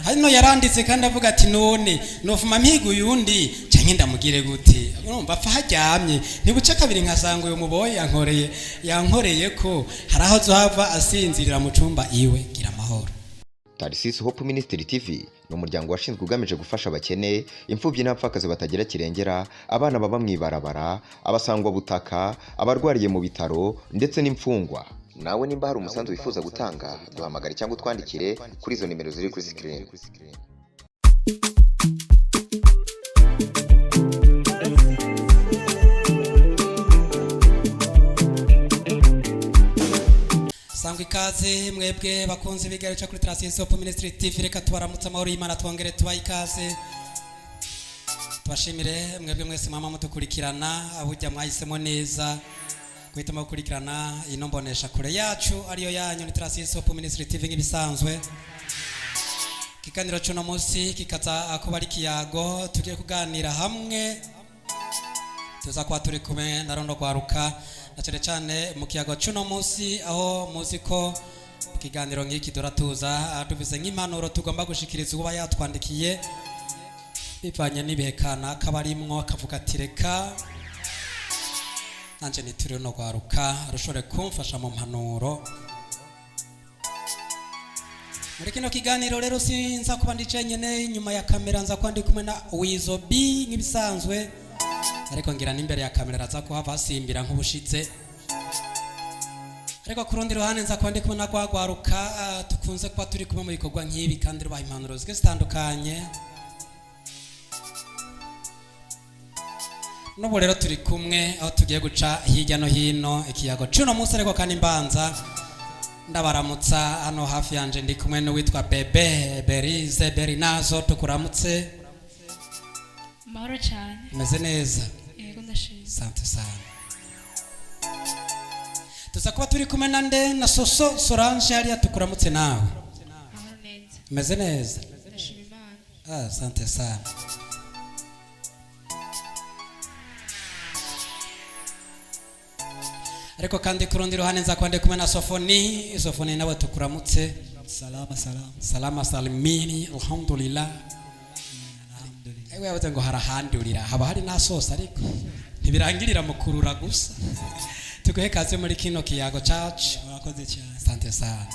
Hano yaranditse kandi avuga ati: "None nofuma mpiga uyundi canke ndamugire gute? Urumva apfa haryamye, ntibuce kabiri nkasanga uyu muboyi yankoreye ko hari aho azohava asinzirira mu cumba iwe." Gira amahoro. Tarisisi Hope Ministry TV ni umuryango washinzwe ugamije gufasha abakene, imfubyi n'abapfakazi batagira kirengera, abana baba mu ibarabara, abasangwabutaka, abarwariye mu bitaro ndetse n'imfungwa. Nawe nimba hari umusanzu wifuza gutanga, duhamagare cyangwa utwandikire kuri izo nimero ziri kuri sikirini. Sangwa ikaze mwebwe bakunze ibiganiro cyo kuri Tarasisi Hope Ministry TV. Reka tubaramutse, amahoro y'Imana, twongere tubahe ikaze, tubashimire mwebwe mwese mwama mudukurikirana. Burya mwahisemo neza guhitamo gukurikirana ino mbonesha kure yacu ariyo yanyu, ni Tarasisi Hope Ministry TV. Nk'ibisanzwe, ikiganiro cy'uno munsi kikaza kuba ari ikiyago tugiye kuganira hamwe. Tuza kuba turi kumwe na runo rwaruka, na cyane cyane mu kiyago cy'uno munsi, aho muzi ko ikiganiro nk'iki dora tuza tuvuze nk'impanuro tugomba gushikiriza uba yatwandikiye bivanye n'ibihe kanaka aba arimwo, akavuga ati: "Reka nanjye nituri runo rwaruka rushobore kumfasha mu mpanuro." Muri kino kiganiro rero sinza kuba ndi jenyine inyuma ya kamera, nza kuba ndi kumwe na Wizo B nk'ibisanzwe, ariko ngira n'imbere ya kamera araza kuhava hasimbira nk'ubushitse. Ariko ku rundi ruhande nza kuba ndi kumwe na rwagwaruka tukunze kuba turi kumwe mu bikorwa nk'ibi kandi rubaha impanuro zigiye zitandukanye. N'ubu rero turi kumwe aho tugiye guca hirya no hino ikiyago c'uno munsi. Ariko kandi mbanza ndabaramutsa. Hano hafi yanje ndi kumwe n'uwitwa Bebe Berize Berinazo, tukuramutse. Amahoro cyane. Umeze neza? Yego, ndashima. Sante sana. Tuza kuba turi kumwe na nde? Na Soso Solange hariya, tukuramutse nawe. Amahoro neza. Umeze neza? Ndashima Imana. Ah, sante sana. Ariko kandi ku rundi ruhande nza kuba ndi kumwe na Sofoni. Sofoni, nawe tukuramutse. Salama salama. Salama salimini, alhamdulillah. Alhamdulillah. Ewe yavuze ngo harahandurira, haba hari n'asosa, ariko ntibirangirira mu kurura gusa. Tuguhe kaze muri kino kiyago cacu. Murakoze cyane. Asante sana.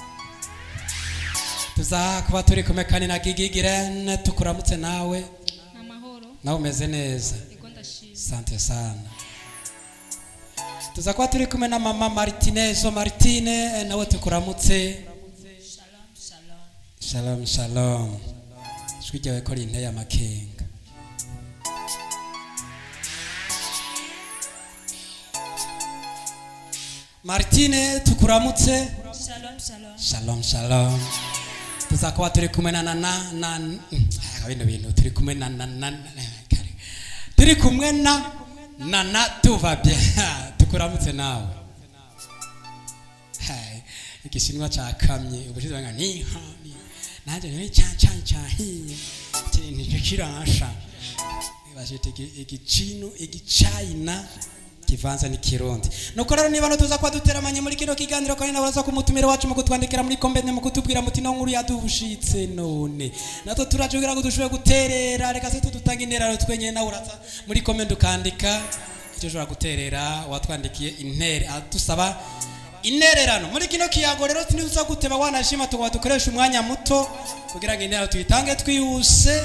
Tuza kuba turi kumwe kandi na Gigi Girene, tukuramutse nawe. Ni amahoro. Nawe umeze neza? Yego, ndashima. Asante sana. Tuza kuba turi kumwe na mama Martinezo Martine, nawe tukuramutse. Shalom, shalom. Shalom shalom. Ijwi ryawe ko rinteye amakenga. Martine, tukuramutse. Shalom, shalom. Shalom shalom. Tuza kuba turi kumwe na bino bintu turi kumwe na kare. Turi kumwe na Nana, tuva bien, tukuramutse nawe. Hai, igishinwa cakamye ubushize banga ni ha ni nanje ni cha cha cha hi ni kirasha bashite igicino igicayina kivanze n'ikirundi. Nuko rero niba tuza kuba duteramanye muri kino kiganiro, kandi nawe uraza kumutumira wacu mu kutwandikira muri comment, mu kutubwira muti: "No nkuru yadushitse none natwe turaje kugira ngo dushobore guterera." Reka se tudutanga intererano twenyene. Nawe uraza muri comment ukandika icyo ushobora guterera watwandikiye intere adusaba intererano muri kino kiyago. Rero ntiduza guteba, wanashima tukaba dukoresha umwanya muto kugira ngo intererano tuyitange twihuse,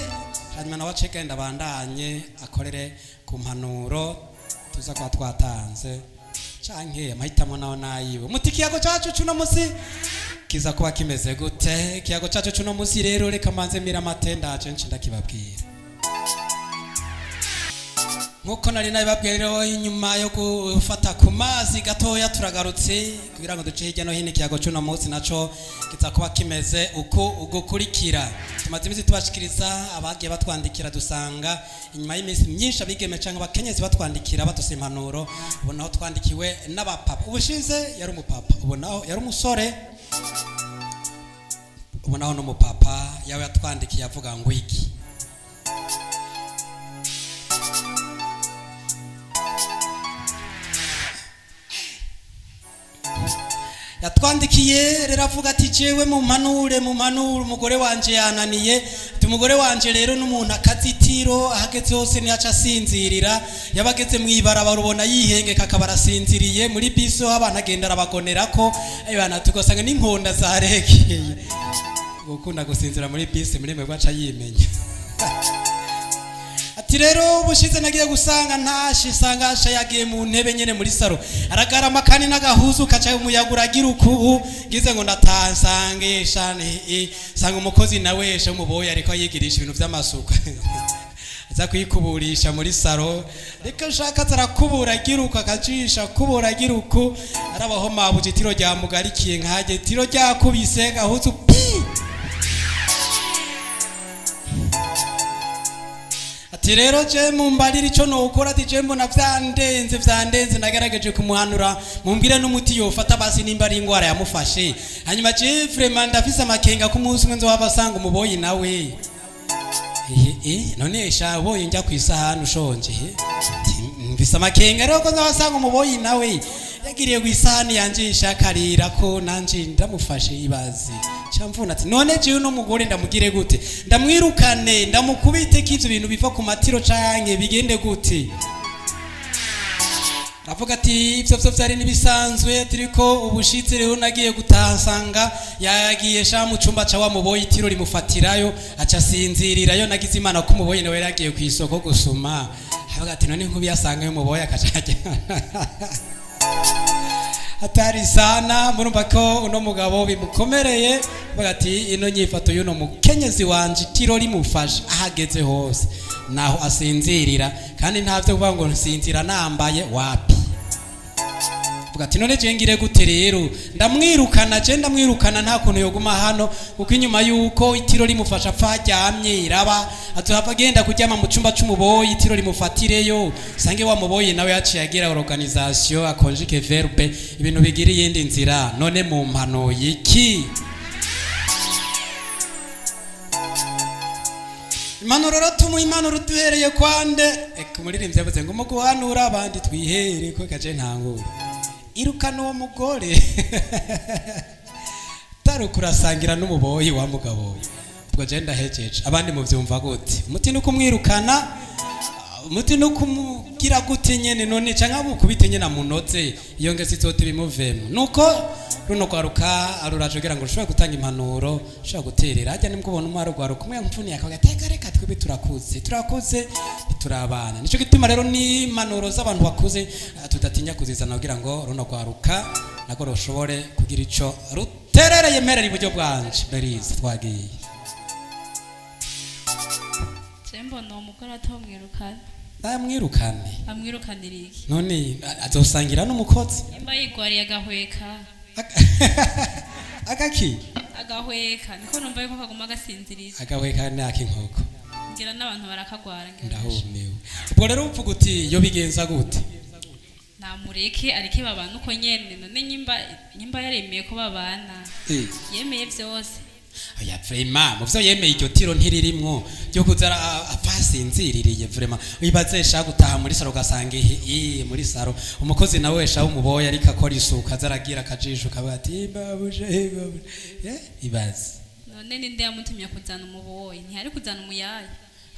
hanyuma nawe acegenda abandanye akorere ku mpanuro tuza kuba twatanze canke amahitamo nawe nayiwe. Muti ikiyago cacu cuno musi kiza kuba kimeze gute? Ikiyago cacu cuno musi rero, reka manze mira amate, ndaje nce ndakibabwira. Nkuko nari nabibabwiye rero, inyuma yo gufata ku mazi gatoya turagarutse kugira ngo duce hirya no hino ikiyago cy'uno munsi, naco kiza kuba kimeze uku ugukurikira. Tumaze iminsi tubashikiriza abagiye batwandikira, dusanga inyuma y'iminsi myinshi abigeme cyangwa abakenyezi batwandikira badusa impanuro. Ubu naho twandikiwe n'abapapa. Ubushize yari umupapa, ubu naho yari umusore, ubu naho n'umupapa yawe yatwandikiye avuga ngo iki? Yatwandikiye rero avuga ati jewe mumpanure, mumpanure, umugore wanje yananiye. Ati umugore wanje rero n'umuntu akazitiro, ahageze hose ntiyaca asinzirira. Yabageze mu ibarabara ubona yihengeka akaba arasinziriye, muri bisi ho abantu agenda arabagonerako ebana, tugasanga n'inkonda zarekeye. Gukunda gusinzira muri bisi muri mwebwe aca yimenya. Ati rero ubushize nagiye gusanga ntashi sanga asha yagiye mu ntebe nyene muri saro, aragarama kandi n'agahuzu kaca umuyaga uragira ukubu. Ngize ngo ndatasange shane sanga umukozi nawe esha umuboyi ariko yigirisha ibintu vy'amasuku, aza kwikuburisha muri saro. Reka nshaka arakubura agiruka akajisha kubura agiruku, arabaho mabuja itiro ryamugarikiye nkaje itiro ryakubise gahuzu pi. Ati rero je mumbarira ico nokora. Ati je mbona vyandenze, vyandenze, nagerageje kumuhanura, mumbwire n'umuti yofata basi nimba ari ingwara yamufashe. Hanyuma je vraiment ndafise amakenga ko umunsi umwe nzohava asanga umuboyi nawe. Ehe, none sha uboye njya kwisahani ushonje he? Ati, mfise amakenga rero ko nzabasanga umuboyi nawe yagiriye ku isahani yanje ishakarira ko nanje ndamufashe ibaze camvuna. Ati none jewe uno mugore ndamugire gute? Ndamwirukane, ndamukubite ko ivyo bintu biva ku matiro canke bigende gute? Aravuga ati ivyo vyo vyari n'ibisanzwe, turiko ubushitsi rero nagiye gutaha nsanga yagiye sha mu cumba ca wa muboyi, itiro rimufatirayo aca asinzirirayo. Nagize Imana ko umuboyi nawe yari yagiye kw'isoko gusuma. Aravuga ati none nkubi yasangayo umuboyi akaca ajya hatari sana. Murumva ko uno mugabo bimukomereye. Avuga ati ino nyifato y'uno mukenyezi wanje, itiro rimufashe ahageze hose naho asinzirira, kandi ntavyo kuvuga ngo nsinzira nambaye wapi. Avuga ati none je ngire gute rero? Ndamwirukana, je ndamwirukana, nta kuntu yoguma hano, kuko inyuma yuko itiro rimufasha apfa aryamye iraba azohava agenda kuryama mu cumba c'umuboyi, itiro rimufatireyo, sange wa muboyi nawe yaciye agira organisation akonjike verbe, ibintu bigira iyindi nzira. None mu mpano iki impanuro rero tumuha impanuro duhereye kwande? Eka umuririmbyi yavuze ngo mu guhanura abandi twihere ko kaje ntangure. Irukana uwo mugore, taruka urasangira n'umuboyi wa mugabo. Ubwo je ndahejeje, abandi muvyumva gute? Umuti ni kumwirukana, umuti ni kumugira gute nyene none, canke amukubite nyene amunoze iyo ngese izote bimuvemo? Nuko runo rwaruka ruraje kugira ngo rushobore gutanga impanuro, rushobora guterera harya nibwo ubona umwe arugwaruka umwe yamupfuniye akavuga ati reka reka twebwe turakuze, turakuze ntiturabana. Nico gituma rero n'impanuro z'abantu bakuze tudatinya kuzizana kugira ngo runo rwaruka nako rushobore kugira ico ruterereye. Mperera iburyo bwanje Berize, twagiye. Je mbona uwo mugore atomwirukana. Namwirukane? Amwirukanira iki? None azosangira n'umukozi. Nimba yigwariye agahweka. Agaki? Agahweka niko numva yuko kaguma gasinziriye. Agahweka ni ak'inkoko. Ngira n'abantu barakagwara ngira. Ndahumiwe. Ubwo rero uvuga uti yo bigenza gute? Namureke areke babana uko nyene. None nyimba yaremeye ko babana, yemeye vyose. Oya, vraiment mu vyo yemeye iryo tiro ntiririmwo ryo kuza apfa asinziririye. Vraiment ibaze sha gutaha muri saro ugasanga ihi muri saro umukozi nawe sha w'umuboyi ariko akora isuku, aza aragira akajisho kavuga ati babuje babuje. Ibaze. None ninde yamutumye kuzana umuboyi? Ntiyari kuzana umuyaya?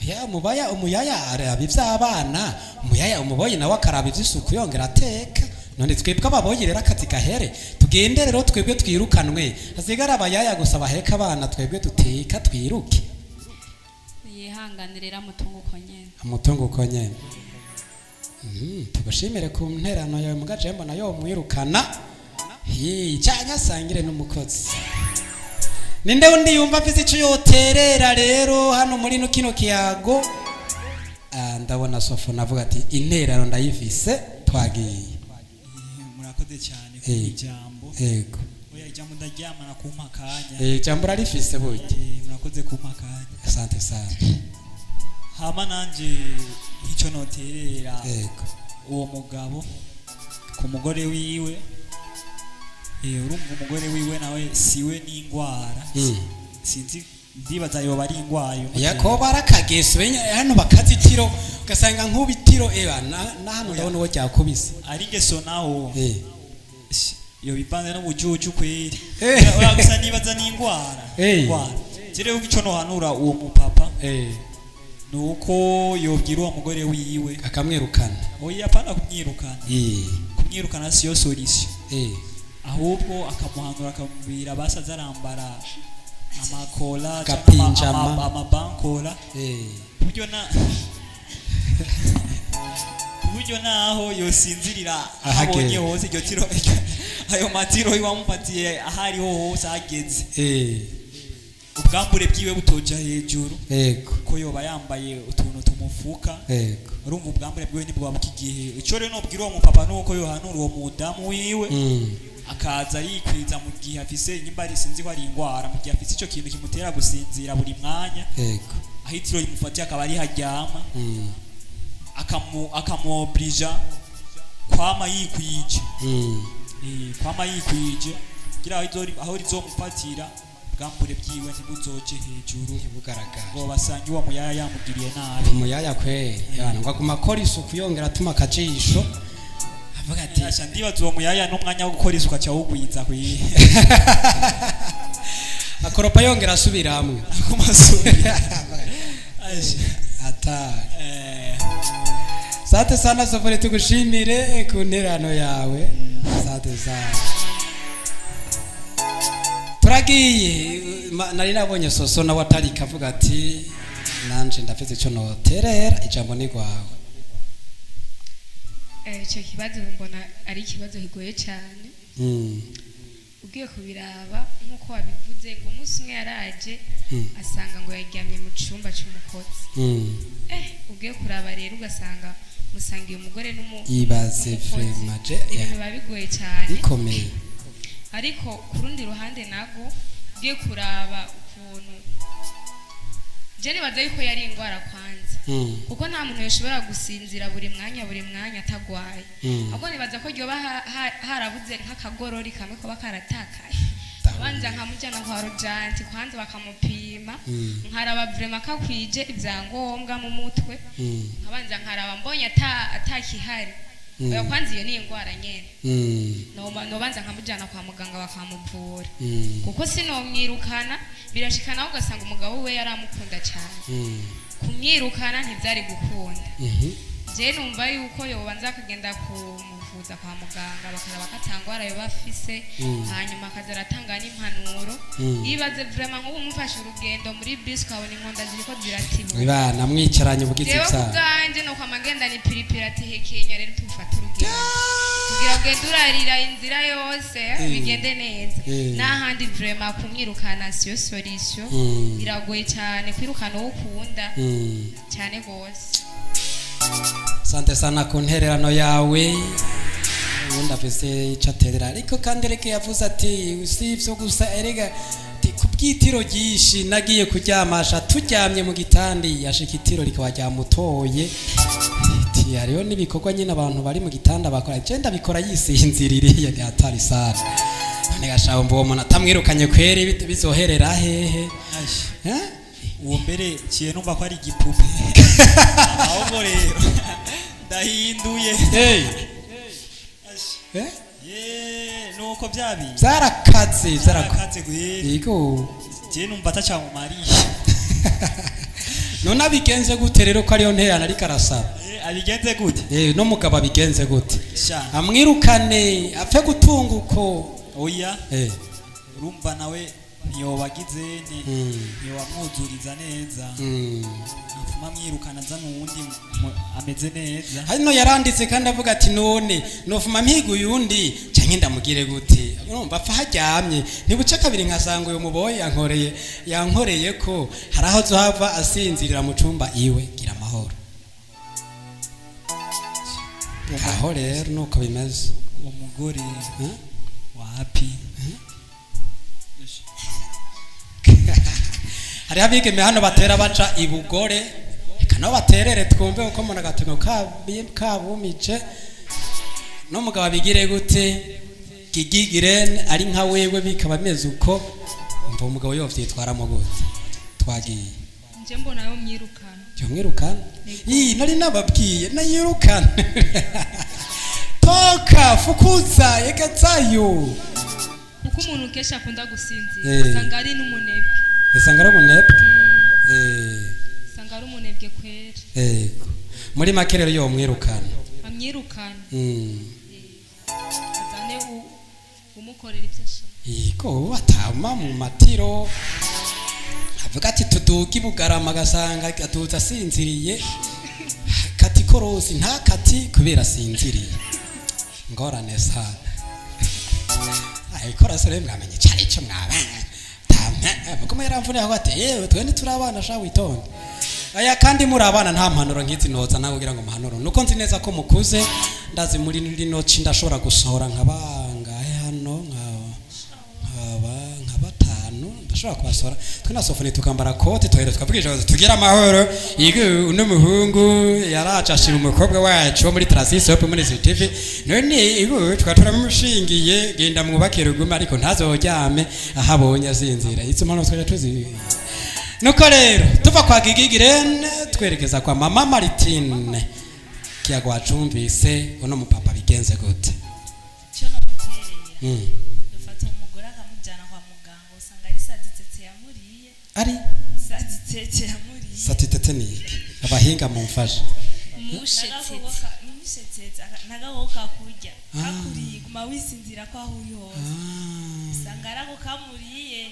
Ya mubaya umuyaya araba ivy'abana, umuyaya umuboyi nawe akaraba ivy'isuku yongera ateka. None twebwe ababoyi rero akazi gahere, tugende rero twebwe twirukanwe, hasigare abayaya gusa baheka abana, twebwe duteka twiruke. Yihangane rero amutunga uko nyene. Amutungo uko nyene. Tugushimire ku nterano yawe mugaje, mbona yo mwirukana hi canke asangire n'umukozi. Ninde undi yumva afise ico yoterera rero hano muri no kino kiyago? Ndabona Sofo navuga ati interano ndayifise, twagiye. Murakoze cyane ku ijambo. Yego. Oya, ijambo ndaryamana kumpa akanya. Ijambo urarifise burya. Murakoze kumpa akanya. Asante sana. Hama nanje nk'icyo noterera uwo mugabo ku mugore wiwe, urumva umugore wiwe nawe siwe n'ingwara. Sinzi, ndibaza yoba ari ingwara yomuteye. Yakoba arakageso benya hano bakazitiro ugasanga nk'ubitiro eba na hano ndabona uwo ryakubise. Ari ingeso nawo. Iyo bivanze n'ubujuju kweri. Eh. Oya, gusa nibaza n'ingwara. Eh. Ingwara. Jewe ico nohanura uwo mupapa Eh, nuko yobwira uwo mugore wiwe. Akamwirukana. Oya, apana kumwirukana. Kumwirukana siyo solution. Ahubwo akamuhanura, akamubwira basaza arambara amakola canke Agapinjama. amabankora kuburyo na kuburyo naho yosinzirira Ahageze. abonye hose iryo tiro, ayo matiro wamufatiye aho ariho hose ahageze, ubwambure bwiwe butoja hejuru, ko yoba yambaye utuntu tumufuka. Urumva ubwambure bwiwe ntibwaba igihe. Ico rero nobwira uwo mupapa nuko yohanura uwo mudamu wiwe, akaza yikwiza mu gihe afise, nyimba ari, sinzi ko ari ingwara, mu gihe afise ico kintu kimutera gusinzira buri mwanya, aho itiro rimufatiye akaba ari haryama, akamuobrija kwama yikwije. Kwama yikwije kugira aho rizomufatira bwambure byiwe ntibuzoje hejuru, ntibugaragare, ngo basange uwo muyaya yamugiriye nabi. Umuyaya kweri yana ngo aguma akora isuku, yongera atuma akajisho, avuga ati: Asha, ndibaza uwo muyaya n'umwanya wo gukora isuku aca awugwiza kwiye. Akoropa yongera asubiramwe. Akumasubira. Atari. Sante sana Sofori, tugushimire ku nterano yawe. Sante sana. Turagiye. Nari nabonye Soso nawe atari kavuga ati: "Nanje ndafise ico noterera." Ijambo ni rwawe. Icyo kibazo mbona ari ikibazo kigoye cyane. Ugiye kubiraba nk'uko wabivuze, ngo umunsi umwe yaraje asanga ngo yaryamye mu cyumba cy'umukozi. Ugiye kuraba rero ugasanga musangiye umugore Ibaze. n'umukozi. Vraiment je Ibintu biba bigoye cyane. Bikomeye. Ariko ku rundi ruhande nago ugiye kuraba ukuntu, je nibaza yuko yari indwara kwanza, kuko nta muntu yoshobora gusinzira buri mwanya buri mwanya atagwaye. Ahubwo nibaza ko ryoba harabuze nk'akagorori kamwe kuba karatakaye. Abanza nkamujyana kwa rojanti kwanza bakamupima, nkaraba vraiment kakwije ibyangombwa mu mutwe, nkabanza nkaraba mbonye atakihari. Oya, kwanza iyo ni indwara nyene. Nobanza nkamujyana kwa muganga bakamuvura, kuko sinomwirukana. Birashika nawe ugasanga umugabo we yaramukunda cyane, kumwirukana ntibyari gukunda. Je numva yuko yobanza akagenda kumuvuza kwa muganga, bakaraba ko atangwara yoba afise, hanyuma akaza aratanga n'impanuro. Ibaze vraiment nk'ubu mufashe urugendo muri bisi, ukabona inkonda ziriko ziratibuka. Ibana mwicaranye ubugizi Jewe byaha. kubwanje nuko amagenda ni piripiri ati: "Hekenya rero tufate urugendo," kugira ugende urarira inzira yose, bigende neza. N'ahandi vraiment kumwirukana siyo solution. Biragoye cyane kwirukana uwo ukunda, cyane gose. Sante sana ku ntererano yawe. Ubundi afise icyo aterera, ariko kandi reka yavuze ati: "Si ibyo gusa erega," ati: "Ku bw'itiro ryinshi nagiye kuryamasha, turyamye mu gitandi yashika itiro rikaba ryamutoye." Ati: "Hariho n'ibikorwa nyine abantu bari mu gitanda bakora, je ndabikora yisinziririye." Ni hatari sana. None gashabo mbo uwo muntu atamwirukanye kweri bizoherera hehe? Ashi. Eh? Uwo mbere ciye numva ko ari igipupe, ahubwo rero ndahinduye. Hey. Ashi. Eh? Ye, nuko byabi Byarakaze, byarakaze. Byarakaze guhera. Yego. Je numva atacamumariye. None abigenze gute rero, ko ariyo ntererano ariko arasaba? Abigenze gute? No mugabo abigenze gute? Sha. Amwirukane apfe gutunga uko? Oya. Urumva nawe ntiyobagize ni ntiyobamwuzuriza neza. Apfuma amwirukana, azana uwundi ameze neza. Hano yaranditse kandi avuga ati: "None nofuma mpiga uyundi canke ndamugire gute? Urumva apfa haryamye, ntibuce kabiri nkasanga uyu muboyi yankoreye ko hari aho azohava asinzirira mu cumba iwe." Gira amahoro. Aho rero nuko bimeze. Uwo mugore Eh? wapi. Hariho abigeme hano batera baca ibugore, reka nabo baterere twumve uko umuntu agatego kabumije n'umugabo abigire gute. Gigigirene ari nka wewe bikaba bimeze uko, umva umugabo yovyitwaramo gute? Twagiye. Nje mbona yo myirukana. Jya mwirukana. Ii, nari nababwiye nayirukana. Toka, fukuza, yegezayo. Kuko umuntu kenshi akunda gusinzira, usanga ari n'umunebwe. Usanga ari umunebwe. Usanga ari umunebwe kwera. Yego. Muri make rero yomwirukana. Amwirukana. Azane umukorera ibyo ashaka. Yego, atama mu matiro. Avuga ati tuduga ibugarama, agasanga aduza asinziriye. Kati korosi nta kati kubera asinziriye. Ngorane sana. Ariko rasore mwamenye cyari cyo mwabana. Mugume yaramvune aho ati yewe twe ntiturabana sha witonde. Aya kandi muri abana nta mpanuro nk'izi noza nawe kugira ngo mpanuro. Nuko nzi neza ko mukuze, ndazi muri rino ci ndashobora gusohora nkabangahe hano nka batanu ndashobora kubasohora. Twe na Sofoni tukambara kote tohera tukavugisha tugira amahoro. Yego uno muhungu yaraje ashira umukobwa wacu wo muri Transis Hope Ministry TV. None ibu twaturamushingiye genda mwubake rugume ariko ntazoryame ahabonye asinzira. Izo mpano twaje tuzi. Nuko rero tuva kwa Gigigirene twerekeza kwa Mama Martine. Kiyago wacumvise uno mupapa bigenze gute? Cyo namuterera. Dufata umugore akamujyana kwa muganga usanga ari saditete yamuriye. Ari saditete yamuriye. Saditete ni iki? Abahinga mumfashe. Mushetete nagahoka kurya. Kakuriye guma wisinzira kwa aho uri hose. Usanga arako kamuriye.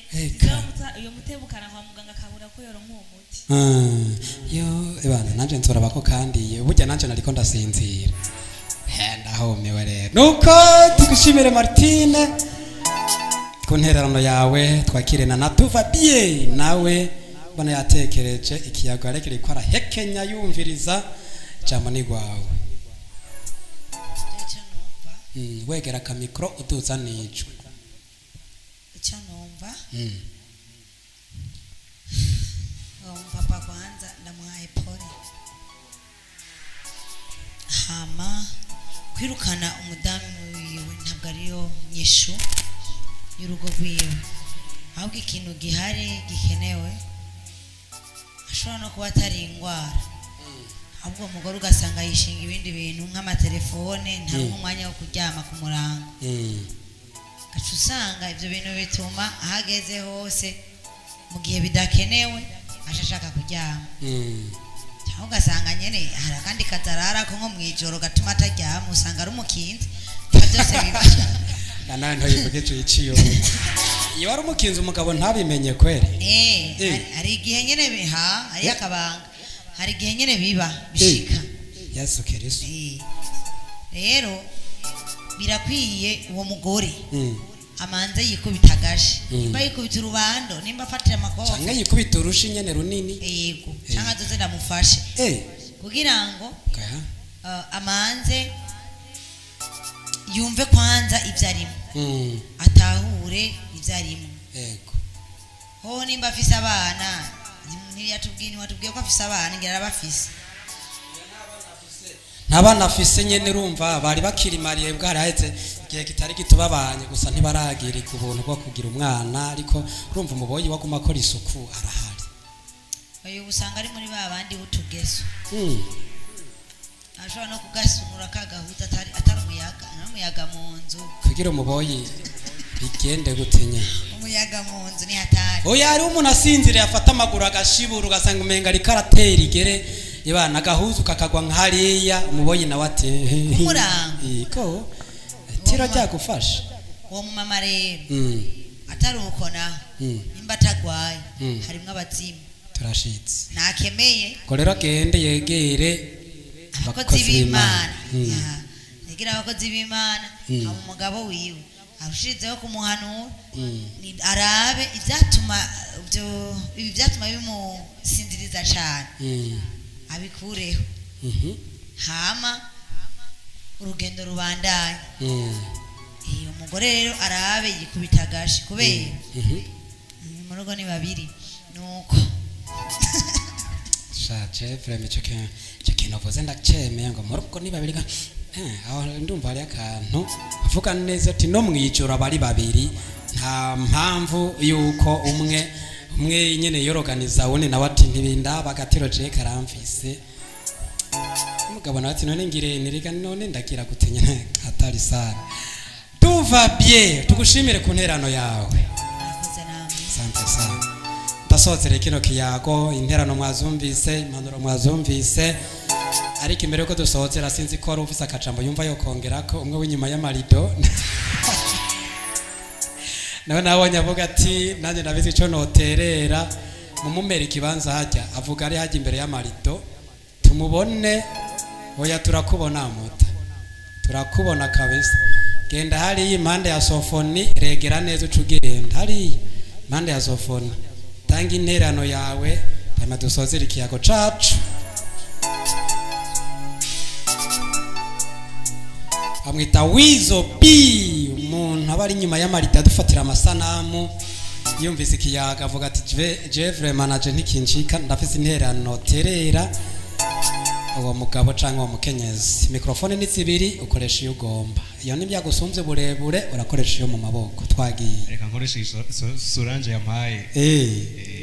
Iyo mutebukana kwa muganga akabura ko yoronka uwo muti. Yo ebana nanje nzora bako kandi burya nanje nariko ndasinzira. Ndahomewe rero. Nuko tugushimire Martine ku ntererano yawe, twakire na Natuva bien nawe mbona yatekereje ikiyago arekere ko arahekenya yumviriza ijambo ni gwawe. Wegera ka micro uduza nijwi. Icyo numva papa kwanza ndamuhaye pole. Hama kwirukana umudamu wiwe ntabwo ariyo nyishu y'urugo rwiwe, ahubwo ikintu gihari gikenewe ashobora no kuba atari indwara, ahubwo umugore ugasanga yishinga ibindi bintu nk'amatelefone, nta n'umwanya wo kuryama ku murango. Gaca usanga ibyo bintu bituma ahageze hose mu gihe bidakenewe ashaka kuryama. Cyangwa ugasanga nyene hari akandi kazarara ko nko mwijoro gatuma ataryama, usanga ari umukinzi byose biba. Nawe ntoyivuge iciyo. Iyo ari umukinzi umugabo ntabimenye kweri. Hari igihe nyene biha, hari akabanga. Hari igihe nyene biba bishika. Yesu Kristo. Rero birakwiye uwo mugore amanze yikubita agashi. Nimba yikubita urubando, nimba afatira amakoboko. Canke yikubita urushi nyene runini. Yego, canke azoze ndamufashe. Kugira ngo amanze yumve kwanza ibyo arimo. Atahure ibyo arimo. Yego. Ho nimba afise abana, ntiyatubwiye ko afise abana, ngira arabafise. Ntabana afise nyene urumva bari bakirimariye bwaraheze igihe kitari gitubabanye gusa ntibaragira ubuntu bwo kugira umwana, ariko urumva umuboyi waguma akora isuku arahari. Oyo usanga ari muri ba bandi butugeso. Ashobora no kugasura kagahuza atari umuyaga, n'umuyaga mu nzu. Kugira umuboyi bigende gutinye. Umuyaga mu nzu ni hatari. Oya ari umuntu asinziriye afata amaguru agashibura ugasanga umenga ariko aratera igere. Ibana gahuzu kakagwa nkariya umuboyi nawe ati umurango. Yego. Tiro ryagufasha. Uwo mumama rero atari uko naho nimba atagwaye harimo abazimu. Turashitse. Nakemeye. Ko rero agende yegere abakozi b'Imana. Yegere abakozi b'Imana, umugabo wiwe arushizeho kumuhanura, arabe ivyatuma ibi byatuma bimusinziriza cyane. Abikureho. Hama urugendo rubandanye. Iyo umugore rero arabe yikubita agashi kubera mu rugo ni babiri nuko shaje frame cyo kintu vuze ndacemeye ngo mu rugo ni babiri aho ndumva ari akantu avuga neza ati no mwijoro abari babiri nta mpamvu yuko umwe nyene yoroganiza wundi nawe ati ntibinda bagatiro je karamfise. N'umugabo nawe ati none ngire nirega, none ndagira gutinya hatari sana. Tuva bien, tugushimire ku nterano yawe. Murakoze namwe. Asante sana. Ndasozere kino kiyago, interano mwazumvise, impanuro mwazumvise, ariko imbere yuko dusozera sinzi ko wari ufise akajambo yumva yokongerako. Umwe w'inyuma y'amarido nawe nabonye avuga ati nanjye ndabizi ico noterera, mumumere ikibanza hajya avuga ari hajya imbere y'amarido tumubone. Oya, turakubona muta, turakubona kabisa. Genda hariya impande ya Sofoni, regera neza uca ugenda hariya impande ya Sofoni, tanga interano yawe, hanyuma dusozere ikiyago cacu. Bamwita Wizo B, umuntu aba ari inyuma y'amarido adufatira amasanamu. Yumvise ikiyaga avuga ati je vraiment naje ntikincika, ndafise interano terera uwo mugabo cyangwa uwo mukenyezi. Mikrofone ni zibiri, ukoresha iyo ugomba. Iyo nibyagusumbye uburebure urakoresha iyo mu maboko. Twagiye. Reka nkoreshe iyi Solange yampaye.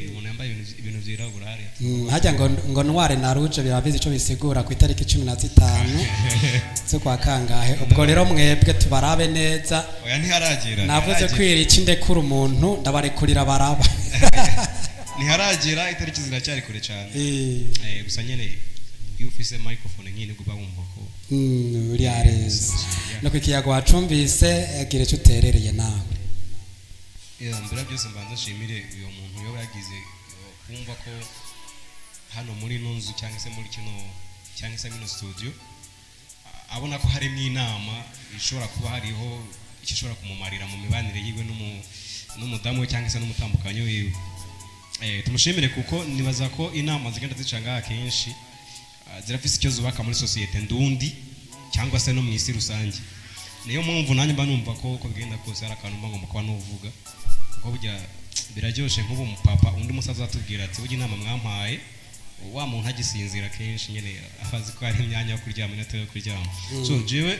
Umuntu yambaye ibintu byirabura hariya. Hajya ngo noire na rouge birabizi ico bisigura ku itariki 15 z'ukwa kangahe. Ubwo rero mwebwe tubarabe neza. Oya, ntiharagera. Navuze ntiharagera. kwira iki, ndekura umuntu, ndabarekurira baraba. Ntiharagera, itariki ziracyari kure cyane. Gusa nyene iyo ufise microphone nk'iyi nibwo uba wumva ko Uri areza no ku kiyago wacumbise, gira icyo uterereye nawe. Yeah, mbere ya byose mbanza nshimire uyu muntu yoba yagize kumva ko hano muri ino nzu cyangwa se muri kino cyangwa se mino studio, abona ko harimo inama ishobora kuba hariho icyo ishobora kumumarira mu mibanire yiwe n'umudamu we cyangwa se n'umutambukanyi wiwe. Tumushimire kuko nibaza ko inama zigenda zica ngaha kenshi zirafise icyo zubaka muri sosiyete ndundi cyangwa se no mu isi rusange. Niyo mpamvu nanjye mba numva ko uko bigenda kose hari akantu mba ngomba kuba nuvuga, kuko burya biraryoshe nk'ubu umupapa undi musaza azatubwira ati burya inama mwampaye, wa muntu agisinzira kenshi nyine abazi ko hari imyanya yo kuryama n'atari yo kuryama. So jewe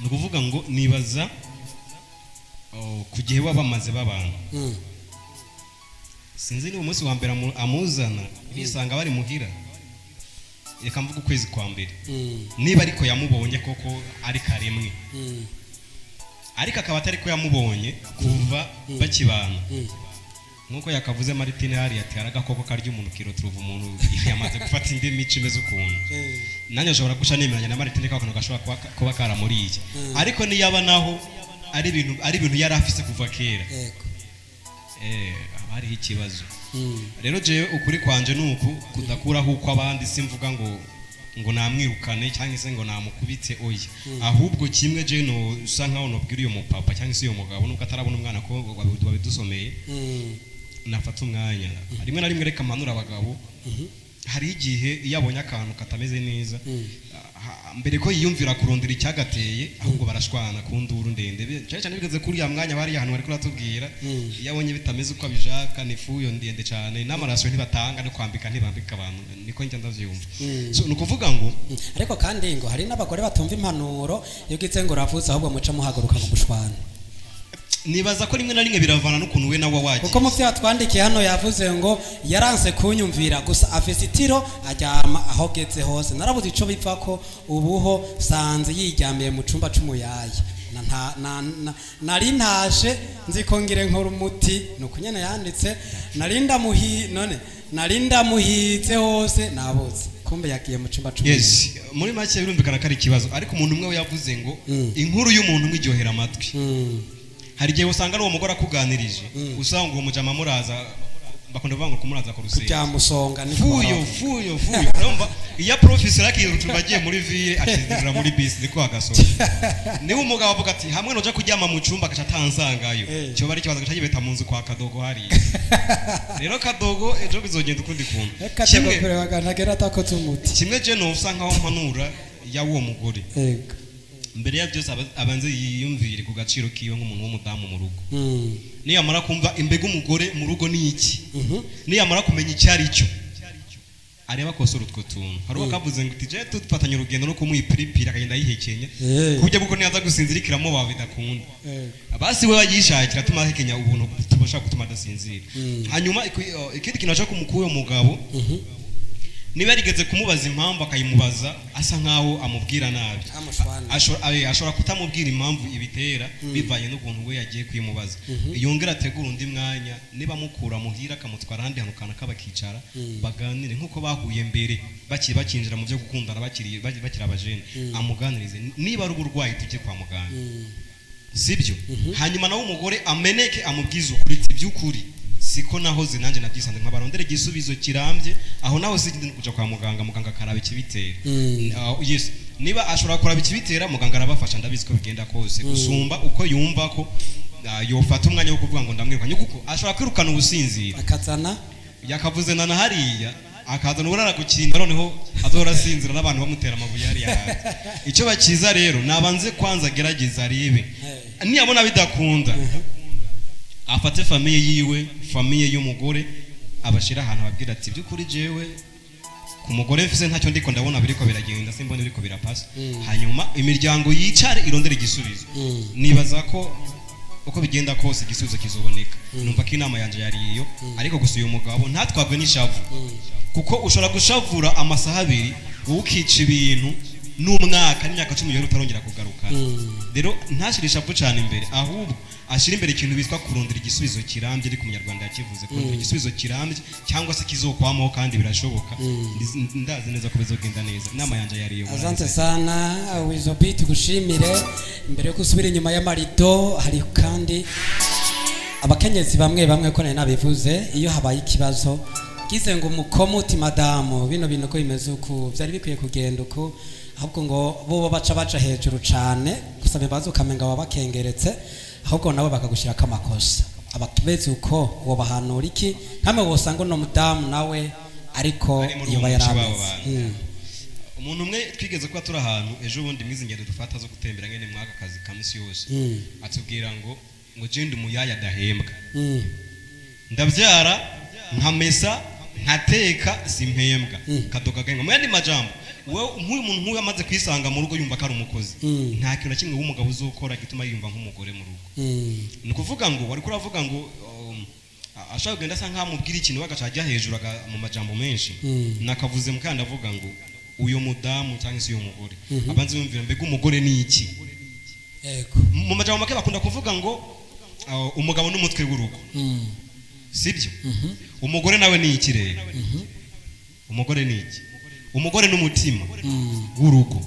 ni ukuvuga ngo nibaza, oh, ku gihe baba bamaze babana, sinzi niba umunsi wa mbere amuzana bisanga bari muhira, reka mvuge ukwezi kwa mbere, niba ariko yamubonye koko ari karemwe, ariko akaba atari ko yamubonye kuva bakibana. Nkuko yakavuze Martine hariya ati hari agakoko karya umuntu kiroturuva umuntu yamaze gufata indi mico imeze ukuntu. Nanjye nshobora guca nemeranya na Martine ko akantu gashobora kuba karamuriye, ariko niyaba naho ari ibintu yari afise kuva kera, haba hariho ikibazo. Rero jewe ukuri kwanje ni uku kudakuraho uko abandi, simvuga ngo namwirukane cyangwa se ngo namukubite, oya. Ahubwo kimwe je no usa nkaho nobwira uyu mupapa cyangwa se uyu mugabo, nubwo atarabona umwana ko wabidusomeye, nafata umwanya rimwe na rimwe reka mpanure abagabo. Hari igihe iyo abonye akantu katameze neza, mbere ko yiyumvira kurondera icyagateye, ahubwo barashwana ku nduru ndende, cyane cyane bigeze kuri ya mwanya bari ahantu bariko baratubwira. Iyo abonye bitameze uko abishaka, ni fuyo ndende cyane, n'amaraso ntibatanga, no kwambika ntibambika abantu, niko njya ndavyumva. So ni ukuvuga ngo Ariko kandi ngo hari n'abagore batumva impanuro, iyo ugize ngo uravuze ahubwo muca muhaguruka ngo mushwane. Nibaza ko rimwe na rimwe biravana n'ukuntu we nawe wagiye, kuko mu byo yatwandikiye hano yavuze ngo yaranse kunyumvira, gusa afise itiro aryama aho geze hose, narabuze ico biva ko ubuho sanze yiryamiye mu cumba c'umuyaya. Nari ntashe nzi ko ngire nkora umuti, nuko nyene yanditse, nari ndamuhi none nari ndamuhize hose nabuze, kumbe yagiye mu cumba c'umuyaya. Yes, muri make birumvikana ko ari ikibazo, ariko umuntu umwe we yavuze ngo inkuru y'umuntu umwe iryohera amatwi. Hari igihe usanga ari uwo mugore akuganirije, usanga uwo mujama muraza, bakunda kuvuga ngo kumuraza ku rusenge, Kuryamusonga niko fuyo baravuga. Fuyo fuyo, urumva iyo professeur akirutura agiye muri ville akizirira muri bisi niko agasoza. Niba umugabo avuga ati hamwe noja kuryama mu cumba agaca atansangayo, cyo bari ikibazo, agaca yibeta mu nzu kwa Kadogo hariya. Rero Kadogo ejo bizogenda ukundi kuntu. Reka Kimwe tugakure ntagera atakoze umuti. Kimwe je no usa nkaho mpanura ya uwo mugore, mbere ya byose abanze yiyumvire ku gaciro kiwe nk'umuntu w'umudamu mu rugo. Niyamara kumva imbega umugore mu rugo ni iki, niyamara kumenya icyo ari cyo, areba akosora utwo tuntu. Hari uwo kavuze ngo tije dufatanye urugendo no kumuha ipiripiri akagenda ayihekenya, ku buryo bw'uko niyaza gusinzira ikiramubaho bidakunda. Basi we yishakira atuma ahekenya ubuntu tubasha gutuma adasinzira. Hanyuma ikindi kintu ashaka kumukura uwo mugabo, Niba yarigeze kumubaza impamvu akayimubaza asa nkaho amubwira nabi, ashobora kutamubwira impamvu ibitera bivanye n'ukuntu we yagiye kuyimubaza. Yongera ategura undi mwanya, niba amukura muhira akamutwara ahandi hantu kanaka bakicara baganire nk'uko bahuye mbere bakiri bakinjira mu byo gukundana, bakiri abajene, amuganirize. Niba ari uburwayi tujye kwa muganga, sibyo? Hanyuma nawe umugore ameneke amubwize ukuri, by'ukuri siko nahoze nanjye nabyisanze, nkabarondera igisubizo kirambye aho naho si kuja kwa muganga, muganga akaraba ikibitera. Yes, niba ashobora kuraba ikibitera muganga arabafasha, ndabizi ko bigenda kose gusumba uko yumva ko yofata umwanya wo kuvuga ngo ndamwirukanye, kuko ashobora kwirukana ubusinzira akazana yakavuze na hariya akazana uburara gukinda, noneho azora asinzira n'abantu bamutera amabuye hariya hanze. Icyo bakiza rero nabanze kwanza agerageza arebe, niyabona bidakunda afate famille yiwe, famille y'umugore, abashira ahantu ababwira ati by'ukuri jewe ku mugore mfise ntacyo ndiko ndabona biriko biragenda, simbona biriko birapasa. Hanyuma imiryango yicare irondere igisubizo. Nibaza ko uko bigenda kose igisubizo kizoboneka. Numva ko inama yanje yari iyo, ariko gusa uyu mugabo ntatwagwe n'ishavu, kuko ushobora gushavura amasaha abiri wowe ukica ibintu n'umwaka n'imyaka 10 yari utarongera kugaruka. Rero ntashire ishavu cyane imbere, ahubwo ashira imbere ikintu bitwa kurondera igisubizo kirambye, ariko umunyarwanda yakivuze kurondera igisubizo kirambye cyangwa se kizokwamaho, kandi birashoboka. Ndazi neza ko bizogenda neza. Inama yanje yari iyo. Asante sana Wizobi, tugushimire. Imbere yo gusubira inyuma y'amarido hari kandi abakenyezi bamwe bamwe ko nari nabivuze, iyo habaye ikibazo gize ngo umukomuti madamu bino bintu ko bimeze uku byari bikwiye kugenda uku, ahubwo ngo bo baca hejuru cane gusaba imbabazi ukamenga wabakengeretse, ahubwo nabo bakagushirako amakosa. Abakibeze uko wobahanura iki nkamwe wosanga uno mudamu nawe ariko yoba yarameze. Umuntu umwe twigeze kuba turi ahantu ejo bundi mwizi ngendo dufata zo gutembera ngene mwaka kazi kamisi yose, atubwira ngo jende umuyaya adahembwa, ndabyara nkamesa nkateka simpembwa, kadoga gahembwa. Mu yandi majambo wewe nk'uyu muntu nk'uyu amaze kwisanga mu rugo yumva ko ari umukozi, nta kintu na kimwe w'umugabo uzokora gituma yiyumva nk'umugore mu rugo. Ni ukuvuga ngo wari kuravuga ngo ashaka kugenda asa nkamubwira ikintu bagaca ajya hejuru mu majambo menshi. Nakavuze mukanda avuga ngo uyo mudamu cyangwa se uyo mugore abanze yumvira mbega umugore ni iki. Yego, mu majambo make bakunda kuvuga ngo umugabo n'umutwe w'urugo, sibyo? Umugore nawe ni iki rero? Umugore ni iki? Umugore n'umutima w'urugo.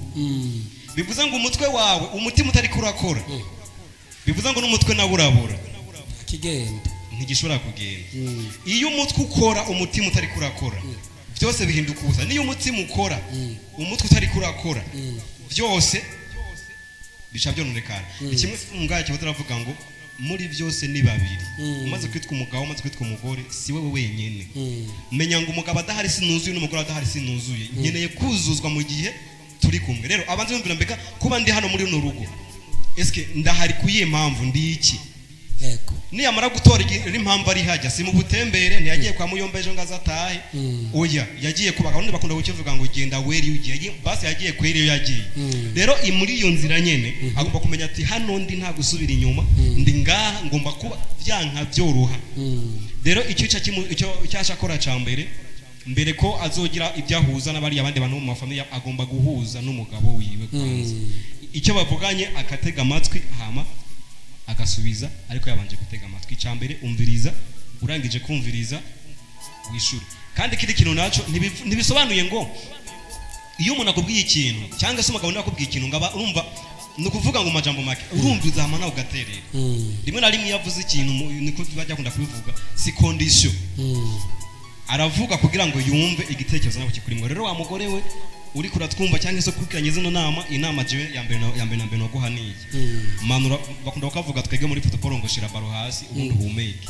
Bivuze ngo umutwe wawe umutima utari kurakora, bivuze ngo n'umutwe nawe urabura kigenda, ntigishobora kugenda. Iyo umutwe ukora umutima utari kurakora, byose bihinduka ubusa. Niyo umutima ukora umutwe utari kurakora, byose bica byononekara. Ikimwe ngacyo bataravuga ngo muri byose ni babiri. Umaze kwitwa umugabo, umaze kwitwa umugore, si wewe wenyene. Menya ngo umugabo adahari sinuzuye n'umugore adahari sinuzuye, nkeneye kuzuzwa mu gihe turi kumwe. Rero abanze yumvira mbega kuba ndi hano muri runo rugo, eske ndahari kuyihe mpamvu, ndi iki? Yego, niyamara gutora impamvu ari hajya si mu butembere, ntiyagiye kwa muyombe ejo ngaza atahe, oya yagiye kubaka. Abandi bakunda kukivuga ngo genda weri ugiye, basi yagiye kweri iyo yagiye. Rero muri iyo nzira nyene agomba kumenya ati hano ndi nta gusubira inyuma, ndi ngaha ngomba kuba byanka byoroha. Rero icyo cyashakora ca mbere mbere ko azogira ibyahuza n'abari abandi bantu mu mafamilia, agomba guhuza n'umugabo wiwe kwanza. Icyo bavuganye akatega amatwi hama agasubiza, ariko yabanje gutega amatwi. Icya mbere umviriza, urangije kumviriza wishure. Kandi kiri kintu naco ntibisobanuye ngo iyo umuntu akubwiye ikintu cyangwa se umugabo akubwiye ikintu ngaba urumva, ni ukuvuga ngo majambo make urumviza hama nawe ugaterera. Rimwe na rimwe iyo avuze ikintu niko bajya kunda kubivuga, si condition, aravuga kugira ngo yumve igitekerezo nabo kikurimwo. Rero wa mugore we uri kuratwumva cyangwa se kurikiranye zino nama, inama jewe ya mbere ya mbere na mbere no guhaniye manura bakunda kukavuga twege muri protocol ngo shira baro hasi ubundi uhumeke.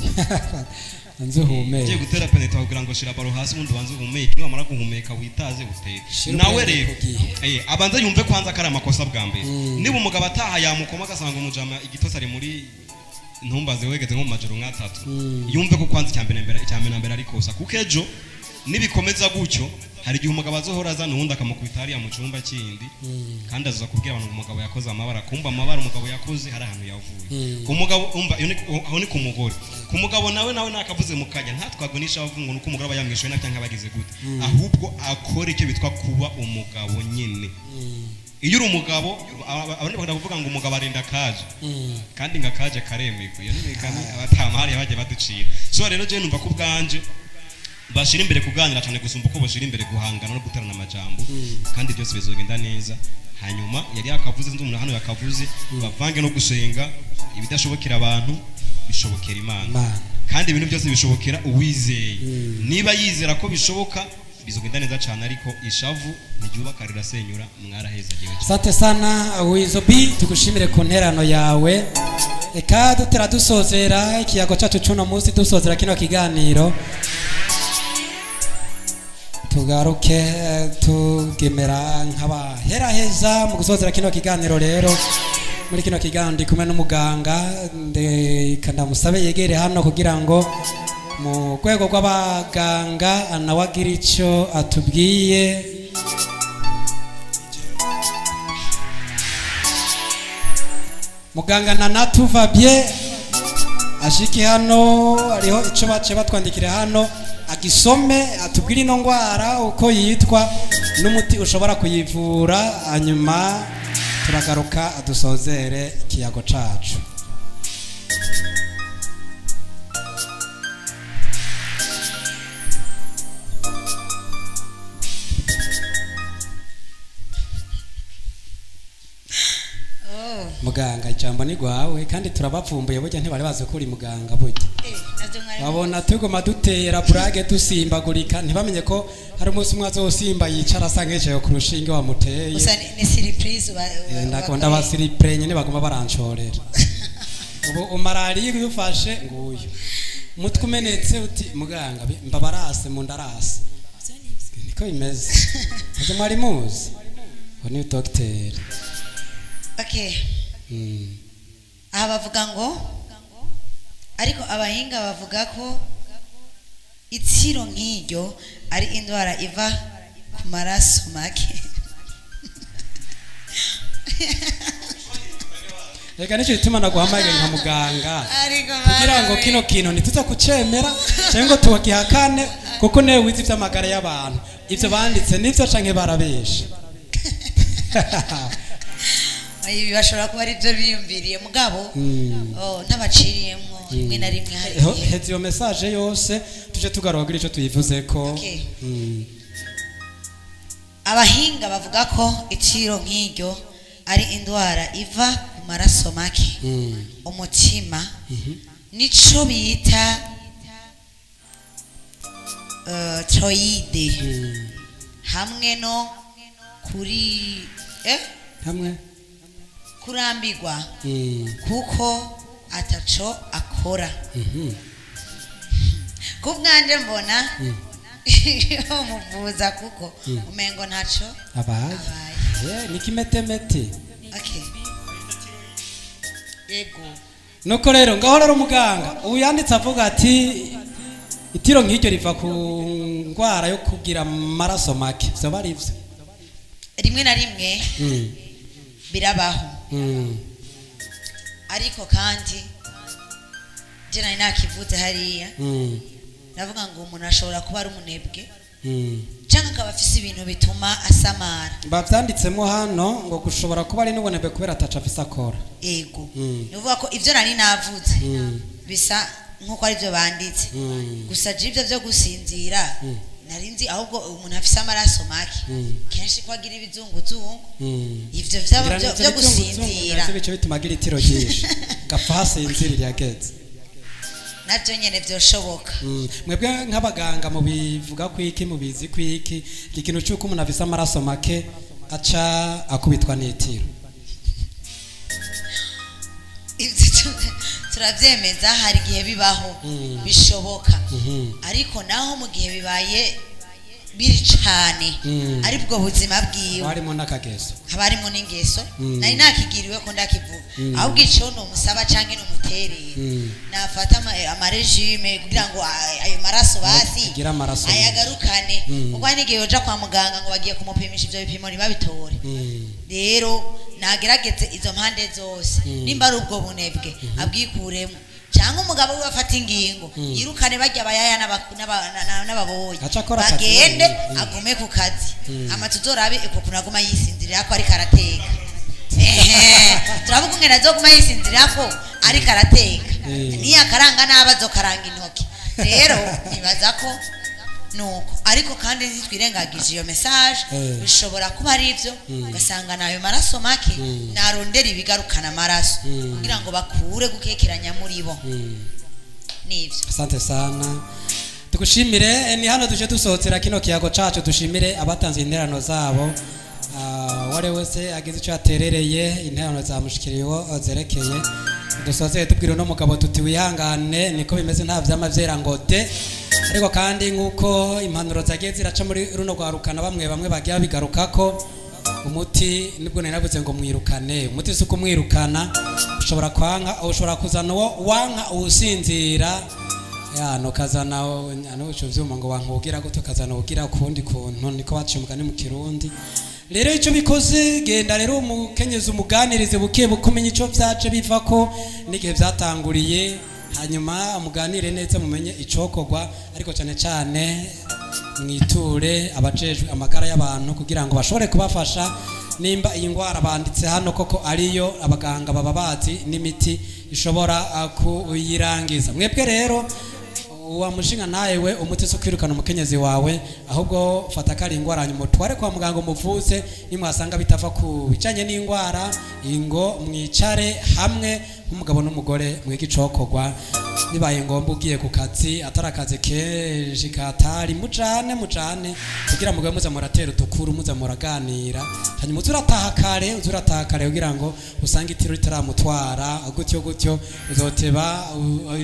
Nze uhumeke. Ugiye gutera penalty kugira ngo shira baro hasi ubundi ubanze uhumeke, niwamara guhumeka witaze utere. Nawe rero abanza yumve kwanza kari amakosa bwa mbere. Niba umugabo ataha yamukoma agasanga umujama igitose ari muri ntumbaze wegeze nko mu majoro nk'atatu, yumve ko kwanza icya mbere na mbere ari kosa, kuko ejo nibikomeza gutyo Hari igihe umugabo azohora azana uwundi akamukubita hariya mu cyumba kindi, kandi azoza kubwira abantu ngo umugabo yakoze amabara, kumva amabara umugabo yakoze hari ahantu yavuye. Umugabo umva iyo aho ni ku mugore. Ku mugabo nawe nakavuze mu kanya, ntatwagwe n'ishavu ngo nuko umugore aba yamwishuye na cyangwa abagize gute, ahubwo akora icyo bitwa kuba umugabo nyine. Iyo uri umugabo, abandi bakunda kuvuga ngo umugabo arinda akaje, kandi ngo akaje karemerwa. Iyo ni imigani abatamahari bagiye baducira. So rero je numva ko ubwanje bashira imbere kuganira cyane gusumba uko bashira imbere guhangana no guterana amajambo, kandi byose bizogenda neza. Hanyuma yari yakavuze, nzi umuntu hano yakavuze, bavange no gusenga. Ibidashobokera abantu bishobokera Imana, kandi ibintu byose bishobokera uwizeye. Niba yizera ko bishoboka, bizogenda neza cyane. Ariko ishavu ntiryubaka, rirasenyura. Mwarahezagiwe cyane. Sante sana Wizobi, tugushimire ku nterano yawe. Eka dutera dusozera ikiyago cyacu cy'uno munsi, dusozera kino kiganiro, tugaruke tugemera nk'abaheraheza mu gusozera kino kiganiro. Rero muri kino kiganiro ndi kumwe n'umuganga, ndeka ndamusabe yegere hano kugira ngo mu rwego rw'abaganga nawe agire icyo atubwiye. Muganga Nanatu Fabien ashike hano, hariho icyo baciye batwandikira hano, agisome atubwire ino ndwara uko yitwa n'umuti ushobora kuyivura, hanyuma turagaruka adusozere ikiyago cacu. Muganga, ijambo ni rwawe, kandi turabavumbuye burya ntibari bazi ko uri muganga burya. Navyo mwari Babona tuguma dutera burage dusimbagurika, ntibamenye ko hari umunsi umwe azosimba yicara asa nk'icaye ku rushinge wamuteye. Gusa ni surprise Ndakunda abasiripure nyine baguma baranshorera. Ubu malariya iyo ufashe nguyu umutwe umenetse uti muganga mbabarase mu ndarase, niko bimeze. Ese mwari muzi uwo ni dogiteri? Okay. Aha bavuga ngo ariko abahinga bavuga ko itsiro nk'iryo ari indwara iva ku maraso make. Reka nicyo gituma naguhamagaye nka muganga, kugira ngo kino kintu ntituza kucemera cyangwa ngo tugihakane, kuko niwe wize iby'amagara y'abantu. Ibyo banditse nibyo canke barabesha? Ibi bashobora kuba ari byo biyumviriye, mugabo ntabaciriyemwo rimwe na rimwe hari igihe. Heza iyo message yose tuje tugaruka kuri ico tuyivuze ko. Okay. Abahinga bavuga ko iciro nk'iryo ari indwara iva ku maraso make, umutima, nico bita thyroïde, hamwe no kuri hamwe kurambirwa, kuko ataco akora. Ku bwanje mbona umuvuza, kuko umengo ntaco abaye. Abaye. Ni kimetemete. Okay. Yego. Nuko rero ngaho rero muganga ubu yanditse avuga ati itiro nk'iryo riva ku ndwara yo kugira amaraso make, vyoba ari vyo? Rimwe na rimwe birabaho. Ariko kandi je nari nakivuze hariya, navuga ngo umuntu ashobora kuba ari umunebwe, canke akaba afise ibintu bituma asamara. Bavyanditsemo hano ngo gushobora kuba ari n'ubunebwe kubera ataco afise akora. Ego. Ni ukuvuga ko ivyo nari navuze bisa nk'uko ari byo banditse. Gusa je ivyo vyo gusinzira nari nzi, ahubwo umuntu afise amaraso make kenshi ko agira ibizunguzungu, ivyo Ngira vyo nivyo gusinzira navyo bice bituma agira itiro ryinshi, gapfa hasinzirira yageze. Navyo nyene vyoshoboka. Mwebwe nk'abaganga mubivuga kwiki, mubizi kwiki iki kintu c'uko umuntu afise amaraso make aca akubitwa n'itiro? Ivyo turavyemeza, hari igihe bibaho, bishoboka. Ariko naho mu gihe bibaye biri cane, ari bwo buzima bwiwe, harimo n'akageso, haba harimo n'ingeso. Nari nakigiriwe ko ndakivuga, ahubwo ico nomusaba canke nomuterera, nafata amaregime kugira ngo ayo maraso basi Agire amaraso menshi. ayagarukane. Kuko hari n'igihe yoja kwa muganga ngo bagiye kumupimisha ivyo bipimo ntibabitore. Rero nagerageze izo mpande zose, nimba ari ubwo bunebwe abwikuremo, cyangwa umugabo we afata ingingo yirukane bajya abayaya n'ababoyi Aca akora akazi bagende, wenyine. Agume ku kazi, hama tuzorabe uko kuntu aguma yisinzirira ko ariko arateka. Ehe, turavuga ingene azoguma yisinzirira ko ariko arateka, niyo akaranga nabi azokaranga intoki. Rero nibaza ko nuko, ariko kandi ntitwirengagije iyo message. Bishobora kuba ari ivyo, ugasanga nayo maraso make, narondera ibigarukana amaraso kugira ngo bakure gukekeranya muri bo. Nivyo. Asante sana, tugushimire. Ni hano duje dusohotera kino kiyago cacu. Dushimire abatanze interano zabo. Uwari wese agize icyo yaterereye, interano zamushikiriyeho zerekeye. Dusoze tubwira uno mugabo tuti wihangane, niko bimeze, nta vyama vyera ngo de. Ariko kandi nk'uko impanuro zagiye ziraca muri runo rwarukana, bamwe bamwe bagiye babigarukako, umuti nibwo nari navuze ngo mwirukane. Umuti si ukumwirukana, ushobora kwanka, ushobora kuzana uwo wanka uwusinzira ya nukazana nuco vyuma ngo wankugira gute, ukazana ugira ukundi kuntu, niko baciye umugani mu Kirundi. Rero ico bikoze, genda rero umukenyezi umuganirize buke buke, umenye ico vyaje bivako n'igihe vyatanguriye, hanyuma muganire neza mumenye icokorwa. Ariko cyane cyane mwiture abajejwe amagara y'abantu kugira ngo bashobore kubafasha. Nimba iyi ndwara banditse hano koko ariyo, abaganga baba bazi n'imiti ishobora kuyirangiza. Mwebwe rero uwa mushinga nawe, umuti si ukwirukana umukenyezi wawe, ahubwo fata ko ari ingwara, hanyuma utware kwa muganga umuvuze. Nimwasanga bitava ku bijanye n'ingwara, ingo mwicare hamwe nk'umugabo n'umugore mwige icokorwa. Bibaye ngombwa ugiye ku kazi, atari akazi kenshi katari, mujane mujane kugira mugwe muza muratera udukuru, muza muraganira, hanyuma uze urataha kare, uze urataha kare kugira ngo usange itiro ritaramutwara. Gutyo gutyo uzoteba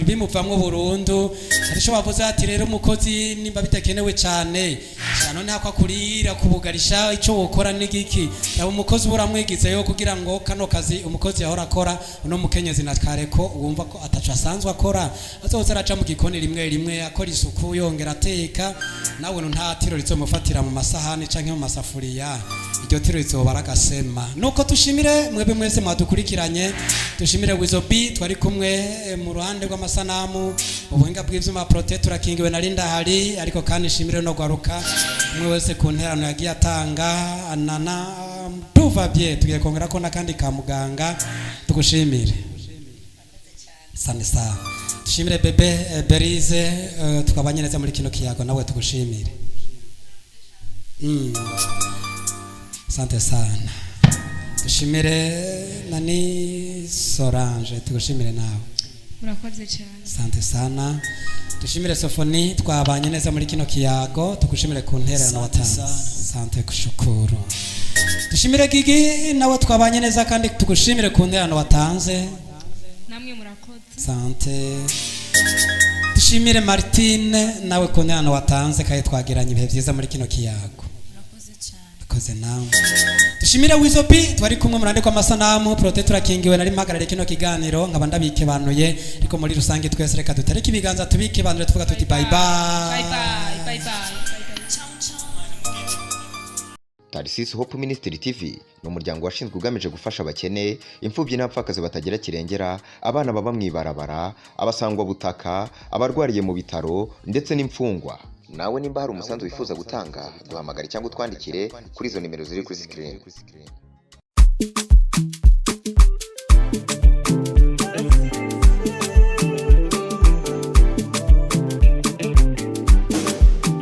bimuvamwo burundu. Hari ico bavuze ati rero umukozi nimba bitakenewe cyane cyane ntako akurira kubugarisha, ico wokora n'igiki? Yaba umukozi uburamwigizeyo kugira ngo kano kazi umukozi yahora akora, uno mukenyezi na kare ko wumva ko ataco asanzwe akora, azoza araca mu gikoni rimwe rimwe akora isuku, yongera ateka, nawe nta tiro rizomufatira mu masahani canke mu masafuriya, iryo tiro rizoba aragasema. Nuko tushimire mwebwe mwese mwadukurikiranye, dushimire Wizo B twari kumwe mu ruhande rw'amasanamu, ubuhinga bw'ivyuma Prote turakingiwe na Linda hari. Ariko kandi shimire no gwaruka umwe wese ku nterano yagiye atanga. Nana tuva bye tugiye kongera ko nakandi ka muganga. Tugushimire sana sana. Dushimire bebe Berize, twabanye neza muri kino kiyago, nawe tugushimire. Asante sana. Dushimire nani Solange, tugushimire nawe. Murakoze cyane. Asante sana. Dushimire Sofoni twabanye neza muri kino kiyago, tugushimire ku ntererano watanze. Asante kushukuru. Dushimire Gigi nawe twabanye neza kandi tugushimire ku ntererano watanze. Namwe murakoze. Asante. Dushimire Martine nawe ku ntererano watanze kandi twagiranye ibihe byiza muri kino kiyago. Murakoze cyane. Murakoze nawe. Dushimire Wizo B twari kumwe mu ruhande rw'amasanamu, Prote turakingiwe nari mpagarariye kino kiganiro, nkaba ndabikebanuye. Ariko muri rusange twese reka dutereke ibiganza tubikebanure tuvuga tuti bye bye. Bye bye, bye bye. Ciao ciao. Tarisisi Hope Ministry TV ni umuryango washinzwe ugamije gufasha abakene, imfubyi n'abapfakazi batagira kirengera, abana baba mu ibarabara, abasangwabutaka, abarwariye mu bitaro ndetse n'imfungwa. Nawe nimba hari umusanzu wifuza gutanga, duhamagare cyangwa utwandikire kuri izo nimero ziri kuri screen.